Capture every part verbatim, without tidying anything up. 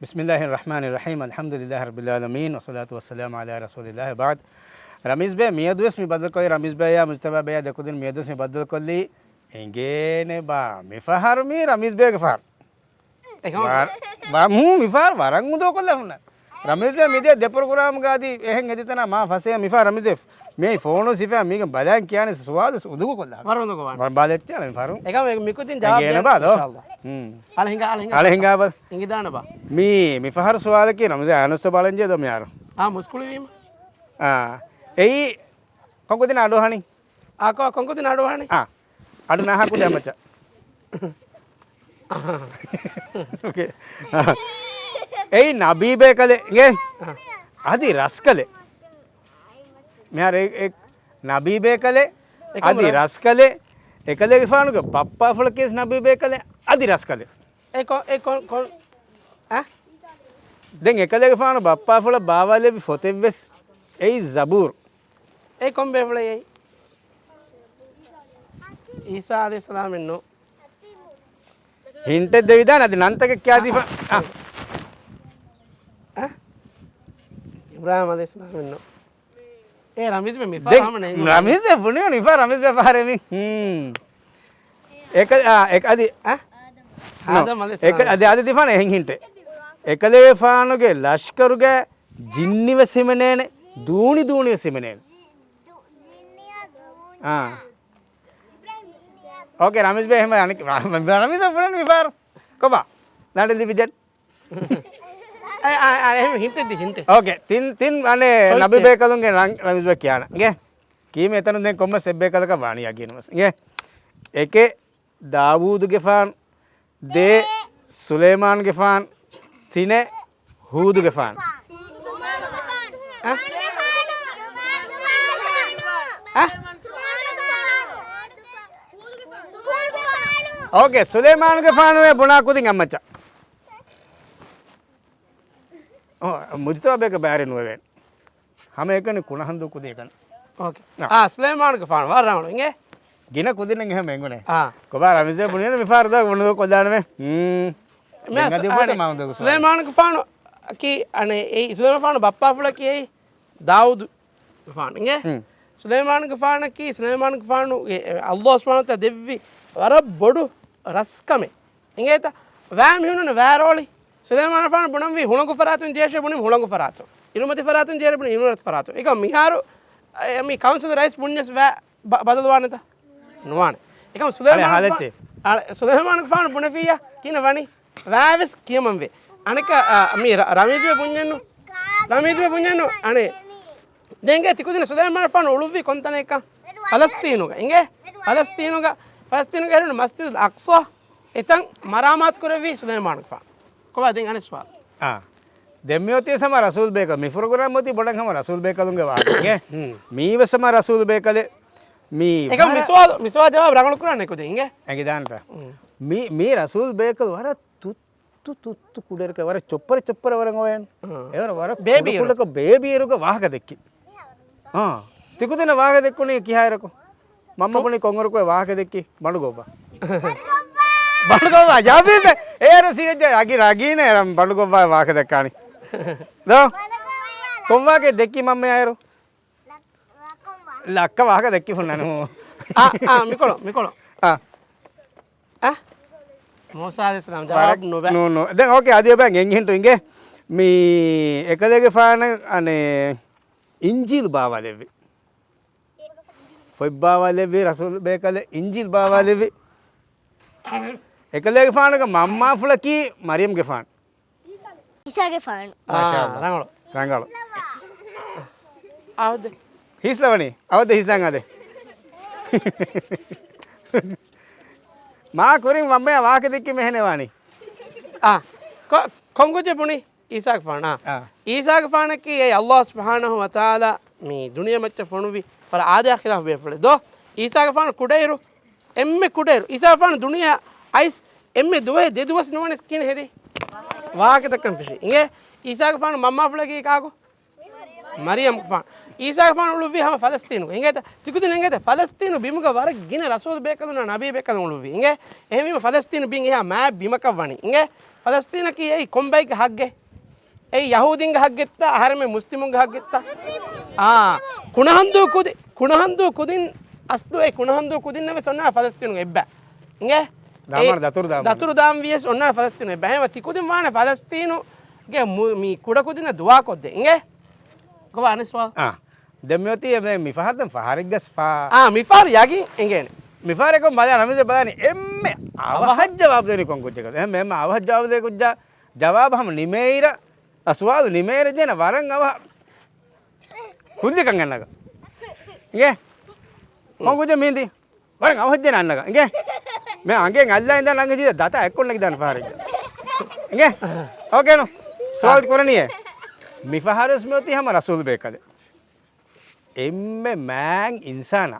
بسم الله الرحمن الرحيم. الحمد لله رب العالمين، والصلاة والسلام على رسول الله وبعد. ރަމީޒް ބޭ، މިއަދުވެސް މި ބައްދަލުކޮށްލީ، ރަމީޒް ބޭޔާ މުޖްތަބާ ބޭޔާ ދެކުދިން މިއަދުވެސް މި ބައްދަލުކޮށްލީ އެނގޭނެ ބާ. މިފަހަރު މީ ރަމީޒް ބޭގެ ފަހަރު. އެކަމަކު ވަ-، ވަ-، މޫ މިފަހަރު ވަރަށް އުނދަގޫކޮށްލާ ހުންނަ. ރަމީޒް ބޭ މިދިޔަ ދެ ޕްރޮގްރާމްގަ އަދި އެހެން ހެދިތަނާ މާ ފަސޭހަ މިފަހަރު ރަމީޒް ބޭ މި ފޯނު ސިފަ މީގެ ބަލާން ކިޔާނެ ސުވާލު އުނދަގޫކޮށްލާ. ވަރަށް އުނދަގޫ ވާނެ. ބަ-، ބަލައްޗާ މިފަހަރު. އެކަމަކު މިކުދިން ޖަވާބު އެނގޭނެ ދޭން ބާ ދޯ؟ އިންޝާﷲ. ހުން. އަޅެ ހިނގާ، އަޅެ ހިނގާ. އަޅެ ހިނގާ ބަ. އިނގިދާނެ ބާ. މީ، މިފަހަރު ސުވާލަކީ ރަމީޒް ބޭ އަނަސްތަ ބަލަންޖެ ދޯ މިހާރު. އާ، މުސްކުޅިވީމަ. އާ. އެއީ، ކޮންކޮދިން އަޑު އަހަނީ؟ އާ، ކޮ-، ކޮންކޮދިން އަޑު އަހަނީ؟ އާ. އަޑު ނާހާ ކުދި އަމަޗަ. އެއީ ނަބީ ބޭކަލެއް އިނގޭ. އަދި ރަސްކަލެއް. މިހާރު އެ، އެ ނަބީ ބޭކަލެއް، އަދި ރަސްކަލެއް. އެކަލޭގެފާނުގެ ބައްޕާފުޅަކީ ވެސް ނަބީ ބޭކަލެއް، އަދި ރަސްކަލެއް. އެ ކޮ-، އެ ކޮ-، ކޮ-، އަ؟ ދެން އެކަލޭގެފާނު ބައްޕާފުޅަށް ބާވާލެއްވި ފޮތެއްވެސް އެއީ ޒަބޫރު. އެ ކޮން ބޭފުޅެއް އެއީ؟ އީސާ ޢަލައިހިއްސަލާމެއް ނޫން. ހިންޓެއް ދެވިދާނެ އަދި ނަންތަކެއް ކިޔާދީފަ. އަ. އަ؟ އިބްރާހީމް ޢަލައިހިއްސަލާމެއް ނޫން. އޭ ރަމީޒް ބޭ މިފަހަރު ދެން ހަމަ ނޭނގުނީ. ރަމީޒް ބޭ ބުނި މިފަހަރު ރަމީޒް ބޭ ފަހަރެއް މީ. ހުން. އެކަ-، އާ، އެކަ-، އަދި، އަ؟ އާދަމް އެކަ-، ޢަލައިހިއްސަލާމް. އަދި، އަދި ދިފާނެ އެހެން ހިންޓެއް. އެކަލޭފާނުގެ ލަޝްކަރުގެ ޖިންނިވެސް ހިމެނޭނެ، ދޫނި ދޫނިވެސް ހިމެނޭނެ. އާ. އޯކޭ، ރަމީޒް ބޭ އެހެން އަނެއް، ރަމީޒް ބޭ ފުރަނީ މިފަހަރު. ކޮބާ؟ ނަޑެއް ލިބިޖެ. އަ، އަ، އަ، އެހެން ހިންޓެއް ދި، ހިންޓެއް. އޯކޭ، ތިން، ތިން އަނެއް ނަބީ ބޭކަލުންގެ ރަނގަޅު ރަމީޒް ބޭ ކިޔާނަން. އިނގޭ؟ ކީމެ އެތަނުން ދެން ކޮންމެސް އެއްބޭކަލަކަށް ވާނީ ޔަގީނުވެސް. އިނގޭ؟ އެކެއް ދާވޫދުގެފާނު، ދޭ ސުލައިމާނުގެފާނު، ތިނެއް ހޫދުގެފާނު. އަ؟ އަ؟ އޯކޭ، ސުލައިމާނުގެފާނު ބުނާ ކުދިން އައްމައްޗަށް. އޯ، މުޖްތަބާ ބޭކަށް ބައިވެރި ނުވެވޭނެ. ހަމައެކަނި ކުނަހަނދޫ ކުދި އެކަނި. އޯކޭ. އާ. އާ، ސުލައިމާނުގެފާނު ވަރަށް ރަނގަޅު އިނގޭ. ގިނަ ކުދިންނެއް އެހެން އެނގުނޭ. އާ. ކޮބާ ރަމީޒް ބުނި މިފަހަރު ދޯ ގުނަ ކޮށްދާނަމޭ. ހުން. މި ދެން ސު-، އަދި އުބަދެ އާނެ. މާ އުނދަގޫ ސުވާލު. ސުލައިމާނުގެފާނު އަކީ އަނެއް އެއީ ސުލައިމާނުގެފާނު ބައްޕާފުޅަކީ އެއީ ދާވޫދުގެފާނު އިނގޭ. ހުން. ސުލައިމާނުގެފާނަކީ ސުލައިމާނުގެފާނު އެ، އެ، ﷲ ސުބްޙާނަހޫ ވަތަޢާލާ ދެއްވި ވަރަށް ބޮޑު ރަސްކަމެއް. އިނގޭތަ؟ ވައި މިހުންނަން ވައި ރޯޅި. ސުލައިމާނުގެފާނު ބުނަންވީ ހުޅަނގު ފަރާތުން ޖެހޭށޭ ބުނީ ހުޅަނގު ފަރާތުން. އިރުމަތި ފަރާތުން ޖެހޭށޭ ބުނީ އިރުމަތި ފަރާތުން. އެކަމަކު މިހާރު، އެ، މި ކައުންސިލް ރައީސް ބުންޏަސް ވައި ބަ-، ބަދަލުވާނެތަ؟ ނުވާނެ. އެކަމަކު އަޅެ ސުލައިމާނުގެފާ-، ހާލައްޗޭ. އަޅެ، ސުލައިމާނުގެފާނު ބުނެފިއްޔާ ކިހިނެއް ވަނީ؟ ވައިވެސް ކިޔަމަންވޭ. އަނެއްކާ، އާ، މި ރަ-، ރަމީޒް ބޭ ބުންޏެއްނު. ރަމީޒް ބޭ ބުންޏެއްނު. އަނެއް. ދެން އިނގޭ ތިކުދިން ސުލައިމާނުގެފާނު އުޅުއްވީ ކޮންތަނެއްކަން؟ ފަލަސްތީނުގަ. އިނގޭ؟ ފަލަސްތީނުގަ، ފަލަސްތީނުގަ އެހެން މަސްޖިދުލް އަޤްޞާ އެތަން މަރާމާތު ކުރެއްވީ ސުލައިމާނުގެފާނު. ކޮބާ ދެން އަނެއް ސުވާލު؟ އާ. ދެން މިއޮތީ ހަމަ ރަސޫލް ބޭކަލު، މި ފްރޮގްރާމް އޮތީ ބޮޑަށް ހަމަ ރަސޫލް ބޭކަލުންގެ ވާހަކަ. އިނގޭ؟ ހުން. މީވެސް ހަމަ ރަސޫލް ބޭކަލެއް. މީ އެކަމް ވަރަށް މި ސުވާލު، މި ސުވާލު ޖަވާބު ރަނގަޅު ކުރާނެ ކުދިން އިނގޭ؟ އެނގިދާނެތަ؟ ހުން. މީ، މީ ރަސޫލް ބޭކަލު ވަރަށް ތު ތު ތު ތު ކުޑައިރުގަ ވަރަށް ޗޮއްޕަރި ޗޮއްޕަރި ވަރަށް އޮވޭން. އާ. އެވަރަށް ވަރަށް ބޭބީ ކުޑަ އިރު. ކުޑަކޮށް ބޭބީ އިރުގަ ވާހަކަ ދެއްކި. އާ. ތިކުދިން ވާހަކަ ދެއްކުނީ ކިހާއިރަކު؟ މަންމަ ބުނި ކޮންއިރަކު ވާހަކަ ދެއްކި؟ ބަނޑުގޮއްވާ. ބަނޑުގޮއްވާ. ޖާބީބެ. އޭރު ސީއެއްޖެ އަގި ރަގީނެ އޭރަ ބަނޑުގޮއްވާ ވާހަކަ ދެއްކާނީ. ދޯ؟ ކޮން ވާހަކަ ދެއްކި މަންމަ އޭރު؟ ލައްކަ ވާހަކަ ދެއްކި ފުންނަނު. އާ، އާ، މިކޮޅު، މިކޮޅު. އާ. އަ؟ މޫސާ ޢަލައިހިއްސަލާމް ޖަވާބު ނުވެ. ނޫން، ނޫން. ދެން އޯކޭ، އަދި އެބަ އެނގި ހިންޓު އިނގޭ. މި އެކަލޭގެފާނަށް އަނެއް އިންޖީލް ބާވާލެއްވި. ފޮތް ބާވާލެއްވި، ރަސޫލް ބޭކަލެއް އިންޖީލް ބާވާލެއްވި. އެކަލޭގެފާނުގެ މަންމާފުޅަކީ މަރިޔަމްގެފާނު. އީސާގެފާނު. އާ، މާޝާﷲ. ރަނގަޅު. ރަނގަޅު. އަވަދެ. ހީސްލަވަނީ. އަވަދެ ހީސްލަން އާދެ. މާ ކުރިން މަންމަޔާ ވާހަކަ ދެއްކި މެހެނެވާނީ. އާ، ކޮ-، ކޮން ކުއްޖެއް ބުނީ؟ އީސާގެފާނާ؟ އާ. އީސާގެފާނަކީ އެ ﷲ ސުބްޙާނަހޫ ވަތަޢާލާ މި ދުނިޔެމައްޗަށް ފޮނުވި ވަރަށް އާދަޔާ ޚިލާފު ބޭފުޅެއް ދޯ؟ އީސާގެފާނު ކުޑައިރު، އެންމެ ކުޑައިރު. އީސާގެފާނު ދުނިޔެއަށް އައިސް އެންމެ ދުވަހެއް ދެ ދުވަސް ނުވަނީސް ކިހިނެއް ހެދީ؟ ވާހަކަދައްކަން ފެށީ. އިނގޭ؟ އީސާގެފާނު މަންމާފުޅަކީ ކާކު؟ މަރިޔަމްގެފާނު. އީސާގެފާނު އުޅުއްވީ ހަމަ ފަލަސްތީނުގަ. އިނގޭތަ؟ ތިކުދިން އެނގޭތަ؟ ފަލަސްތީނު ބިމުގަ ވަރަށް ގިނަ ރަސޫލު ބޭކަލުންނާ ނަބީ ބޭކަލުން އުޅުއްވީ. އިނގޭ؟ އެހެންވީމަ ފަލަސްތީނު ބިން އެހާ މާތް ބިމަކަށް ވަނީ. އިނގޭ؟ ފަލަސްތީނަކީ އެއީ ކޮންބައެއްގެ ހައްގެއް؟ އެއީ ޔަހޫދީންގެ ހައްގެއްތަ؟ އަހަރެމެން މުސްލިމުންގެ ހައްގެއްތަ؟ އާ، ކުނަހަންދޫ ކުދި، ކުނަހަންދޫ ކުދިން އަސްލު އެ ކުނަހަންދޫ ކުދިންނަށް ވެސް އޮންނާނެ ފަލަސްތީނު އެއްބަ. އިނގޭ؟ ދާމާނަ އެ ދަތުރު ދާމާނަ. ދަތުރު ދާން ވިޔަސް އޮންނާނެ ފަލަސްތީނު އެއްބަ. އެހެންވީމަ ތިކުދިން ވާނެ ފަލަސްތީނުގެ މު-، މި ކުޑަކުދިންނަށް ދުޢާ ކޮށްދޭ. އިނގޭ؟ ގޮވާ އަނެއް ސުވާލު؟ އާ. ދެން މިއޮތީ މި-، މިފަހަރު ދެން ފަހަރެއްގަސް ފާ. އާ، މިފަހަރު ޔަގީން އެނގޭނެ. މިފަހަރެއް ކޮން ބަލާ ރަމީޒަށް ބަލާނީ އެންމެ އަވަހަށް ޖަވާބު ދެނީ ކޮން ކުއްޖަކަށް؟ އެހެން އެންމެ އަވަހަށް ޖަވާބު ދޭ ކުއްޖާ ޖަވާބު ހަމަ ނިމޭއިރަށް، އަ، ސުވާލު ނިމޭއިރަށް ޖެނަ ވަރަށް އަވަހަށް ކުއްލިކަން އަންނަގަ. އިނގޭ؟ ކޮން ކުއްޖެއް މިހިނދީ؟ ވަރަށް އަވަހަށް ޖެނަ އަންނަގަ. އިނގޭ؟ މި އަނގެން އައްލާ އިނދާ ނަނގެ ޖީދަ ދަތާ އެއްކޮށް ނެގިދާނެ ފަހަރެއްގަ. އިނގޭ؟ އޯކޭ ނޫ. ސުވާލު ކުރަނީއޭ. މިފަހަރުވެސް މިއޮތީ ހަމަ ރަސޫލު ބޭކަލެއް. އެންމެ މާތް އިންސާނާ.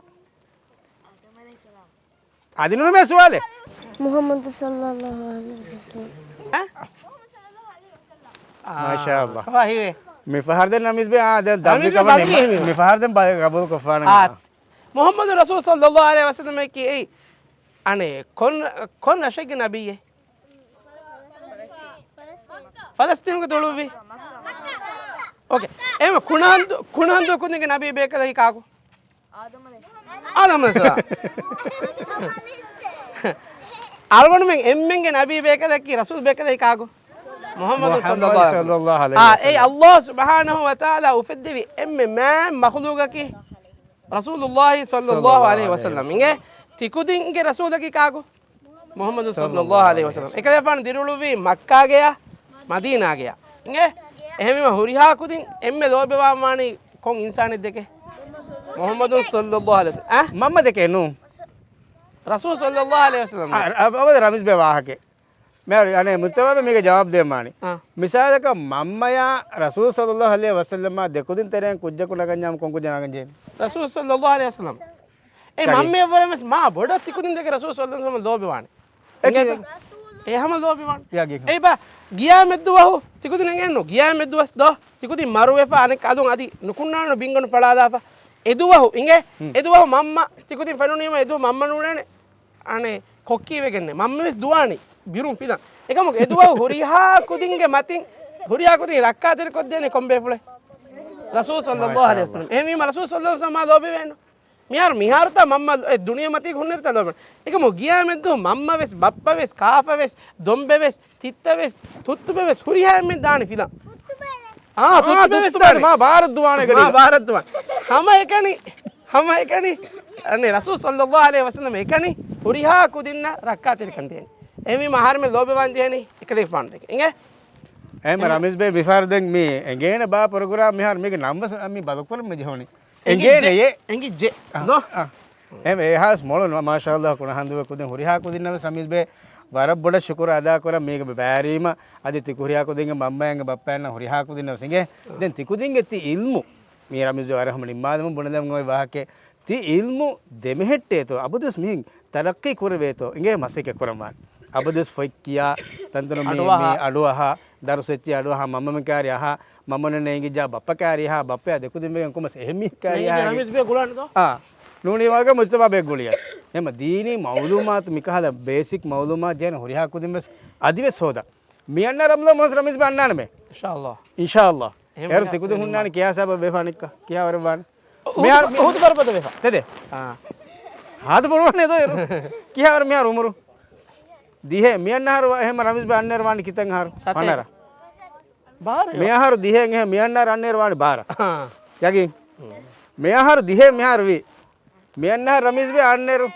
އަދި ނޫން މި ސުވާލެއް. މުޙައްމަދު ޞައްލައްލާހު ޢަލައިހި ވަސައްލަމް. އަ؟ މާޝާﷲ. ކޮބާ ހީވޭ؟ މިފަހަރު ދެން ނަމީސް ބޭ، އާ، ދެން ރަމީސް ދައްވި ބޭ ކަމަށް ބަދަލު ނިމ-، ހީވޭ. މިފަހަރު ދެން ބަ-، ގަބޫލު ކޮށްފާނެ. އާ. މުޙައްމަދު ރަސޫލު ޞައްލައްލާހު ޢަލައިހި ވަސައްލަމަކީ އެއީ އަނެއް ކޮން، ކޮން ރަށެއްގެ ނަބިއްޔެއް؟ ފަލަސްތީނުގެ ތުޅުއްވި. އޯކޭ. އެހެންވީމަ ކުނަހަންދޫ، ކުނަހަންދޫ ކުދިންގެ ނަބީ ބޭކަލަކީ ކާކު؟ އާދަމް ޢަލައިހިއްސަލާމް. އަޅުގަނޑުމެން އެންމެންގެ ނަބީ ބޭކަލަކީ، ރަސޫލު ބޭކަލަކީ ކާކު؟ މުޙައްމަދު މުޙައްމަދު ޞައްލައްލާހު ޢަލައިހި ޞައްލައްލާހު ޢަލައިހި އާ، އެއީ ވަސައްލަމް. ﷲ ސުބްޙާނަހޫ ވަތަޢާލާ އުފެއްދެވި އެންމެ މާތް މަޚްލޫޤަކީ ރަސޫލުﷲ ޞައްލައްލާހު ޢަލައިހި ވަސައްލަމް. އިނގޭ؟ ތިކުދިންގެ ރަސޫލަކީ ކާކު؟ މުޙައްމަދު ޞައްލައްލާހު ޢަލައިހި ވަސައްލަމް. އެކަލޭގެފާނު ދިރިއުޅުއްވީ މައްކާގެޔާ މަދީނާގެޔާ. އިނގޭ؟ އެހެންވީމަ ހުރިހާ ކުދިން އެންމެ ލޯބިވާން ވާނީ ކޮން އިންސާނެއް ދެކެ؟ މުޙައްމަދު ޞައްލައްލާހު ޢަލައިހި ވަސައްލަމް. އަ؟ މަންމަ ދެކެ ނޫން. ރަސޫލު ޞައްލައްލާހު ޢަލައިހި ވަސައްލަމް. އަ، އަ، އަ، ރަމީސް ބޭ ވާހަކަ. މިހާރު އަނެއް މުޖްތަބާ ބޭ މީގެ ޖަވާބު ދޭން ވާނީ. އާ. މިސާލަކަށް މަންމަޔާ ރަސޫލު ޞައްލައްލާހު ޢަލައިހި ވަސައްލަމާ ދެކުދިން ތެރެއިން ކުއްޖަކު ނަގަންޏާމު ކޮން ކުއްޖެއް ނަގަން ޖެހޭނީ؟ ރަސޫލު ޞައްލައްލާހު ޢަލައިހި ވަސައްލަމް. އެ ޔަގީން. މަންމަޔަށްވުރެ ވެސް މާ ބޮޑަށް ތިކުދިން ދެކެ ރަސޫލު ޞައްލައްލާހު ޢަލައިހި ވަސައްލަމް ލޯބިވާނެ. އެ އިނގޭތަ؟ ކީއްވެ؟ އެ ހަމަ ލޯބިވާނެ. ޔަގީން. އެއްބަ، ގިޔާމަތްދުވަހު ތިކުދިން އެނގޭނު. ގިޔާމަތްދުވަސް ދޯ ތިކުދިން މަރުވެފަ އަނެއްކާ އަދުން އަދި ނުކުންނާނު ބިންގަނޑު ފަޅާލާފަ. އެދުވަހު އިނގޭ. ހުން. އެދުވަހު މަންމަ ތިކުދިން ފެނުނީމަ އެދުވަހު މަންމަ ނޫޅޭނެ. އަނެއް ކޮއްކީ ވެގެންނެ. މަންމަވެސް ދުވާނީ ބިރުން ފިލަން. އެކަމަކު އެދުވަހު ހުރިހާ ކުދިންގެ މަތިން ހުރިހާ ކުދިން ރައްކާތެރިކޮށްދޭނެ ކޮންބޭފުޅެއް؟ ރަސޫލު ޞައްލައްލާހު ޢަލައިހި ވަސައްލަމް. އެހެންވީމަ ރަސޫލު ޞައްލައްލާހު ޢަލައިހި ވަސައްލަމް ލޯބިވޭނު. މިހާރު، މިހާރުތާ މަންމަ އެ ދުނިޔެމަތީގަ ހުންނައިރުތާ ލޯބިވޭނު. އެކަމަކު ގިޔާމަތްދުވަހު މަންމަވެސް ބައްޕަވެސް ކާފަވެސް ދޮންބެވެސް ތިއްތަވެސް ތުއްތުބެވެސް ހުރިހާ އެންމެން ދާނެ ފިލަން. އާ، އާ، ތުއްތުބެވެސް ތުއްތުބެ ދާނެ. މާ ބާރަށް ދުވާނެ މާ ގަޑީގަ. ބާރަށް ދުވާނެ. ހަމަ އެކަނި، ހަމަ އެކަނި. އަނެއް ރަސޫލު ޞައްލައްލާހު ޢަލައިހި ވަސައްލަމް އެކަނި ހުރިހާ ކުދިންނަށް ރައްކާތެރިކަން ދޭނެ. އެހެންވީމަ އަހަރެމެން ލޯބިވާން ޖެހޭނީ އެކަލޭގެފާނު ދެކެ. އިނގޭ؟ އެހެން އެހެން. ރަމީސް ބޭ މިފަހަރު ދެން މި އެނގޭނެ ބާ ޕްރޮގްރާމް މިހާރު މީގެ ނަން ވެސް މި ބަދަލުކުރަން މި ޖެހުނީ. އެނގޭނެ އެނގިއްޖެ. އޭ. އެނގިއްޖެ. އާ، ދޯ. އާ. އެހެން އެހާސް މޮޅު ނުވަ މާޝާﷲ ކުނަހަންދޫގެ ކުދިން ހުރިހާ ކުދިންނަށް ވެސް ރަމީސް ބޭ ވަރަށް ބޮޑަށް ޝުކުރު އަދާކުރަން މީގެ ބައިވެރިވީމަ އަދި ތި ހުރިހާ ކުދިންގެ މަންމައިންގެ ބައްޕައިންނަށް ހުރިހާ ކުދިންނަށް ވެސް އިނގޭ. ދެން ތިކުދިންގެ ތި އިލްމު މީ ރަމީސް ބޭ ވަރަށް ހަމަ ނިންމާލަމުން ބުނެލަމުން އޮތް ވާހަކައެއް. ތި އިލްމު ދެމެހެއްޓޭތޯ، އަބަދުވެސް މިހެން ތަރައްޤީ ކުރެވޭތޯ، އިނގޭ މަސައްކަތް ކުރަން ވާނެ. އަބަދުވެސް ފޮތް ކިޔާ، ތަންތަނުން މި، އަޑުއަހާ. މި އަޑުއަހާ، ދަރުސް އެއްޗެއް އަޑުއަހާ، މަންމަ މި ކާރި އަހާ، މަންމަ ނެން އެނގިއްޖާ ބައްޕަ ކާރި އަހާ، ބައްޕަޔާ ދެކުދިން ވެގެން ކޮންމެސް އެހެން މީހެއް ކާރި އަހާ. ރަމީސް ބޭ ގުޅާނެ ދޯ؟ އާ، ނޫނީ ވާގަ މުޖްތަބާ ބޭ ގުޅިޔާ. އެމަ ދީނީ މައުލޫމާތު މިކަހަލަ ބޭސިކް މައުލޫމާތު ޖެހޭނެ ހުރިހާ ކުދިން ވެސް އަދިވެސް ހޯދާ. މި އަންނަ ރަމްލާން މަސް ރަމީސް ބޭ އަންނާނަމޭ. އިންޝާﷲ. އިންޝާﷲ. އެހެން އޭރު ވެގެން ތިކުދިން ހުންނާނެ ކިޔާ ސާބަ ބޭފާނެއްކަ ކިޔާ ވަރަށް ވާނެ. އުހުދު، މިހާރު މި-، އުހުދު ޕަރުބަތަ ވެފަ. ތެދެއް. އާ. ހާދަ ބޮޑުވާނެ ދޯ އޭރު. ކިހާވަރު މިހާރު އުމުރު؟ ދިހަ. މި އަންނަ އަހަރު އެހެން ރަމީސް ބޭ އަންނައިރު ވާނީ ކިތަން އަހަރު؟ ސަތޭކަ. ފަނަރަ. ބާރަ. މި އަހަރު ދިހަ އިނގޭ މި އަންނަ އަހަރު އަންނައިރު ވާނީ ބާރަ. އާ. ޔަގީން. މި އަހަރު ދިހަ މިހާރު ވީ. މި އަންނަ އަހަރު ރަމީސް ބޭ އަންނައިރު.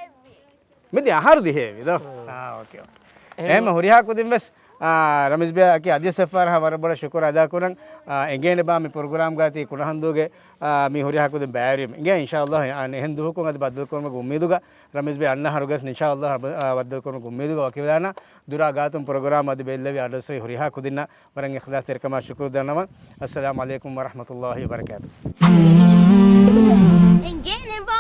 މި ދި އަހަރު ދިހަ ވީ ދޯ؟ އާ. އާ، އޯކޭ، އޯކޭ. އެހެން. އެހެން ހުރިހާ ކުދިން ވެސް އާ، ރަމީސް ބޭއަކީ އަދިވެސް އެއްފަހަރަށް ވަރަށް ބޮޑަށް ޝުކުރު އަދާކުރަން. އާ، އެނގޭނެ ބާ މި ޕްރޮގްރާމްގަ ތި ކުނަހަންދޫގެ، އާ، މި ހުރިހާ ކުދިން ބައިވެރިވީމަ. އިނގޭ އިންޝާﷲ އަން އެހެން ދުވަހަކުން އަދި ބައްދަލުކުރުމުގެ އުއްމީދުގަ ރަމީސް ބޭ އަންނަ އަހަރުގަސް އިންޝާﷲ ބަ-، އާ، ބައްދަލުކުރުމުގެ އުއްމީދުގަ ވަކިވެލާނަ. ދުރާ ގާތުން ޕްރޮގްރާމް އަދި ބެއްލެވި އަޑުއައްސަވި ހުރިހާ ކުދިންނަށް ވަރަށް އިޚްލާޞްތެރިކަމާ ޝުކުރު ދަންނަވަން. އައްސަލާމު ޢަލައިކުމް ވަރަޙްމަތުﷲ ވަބަރަކާތު. އެނގޭނެ ބާ.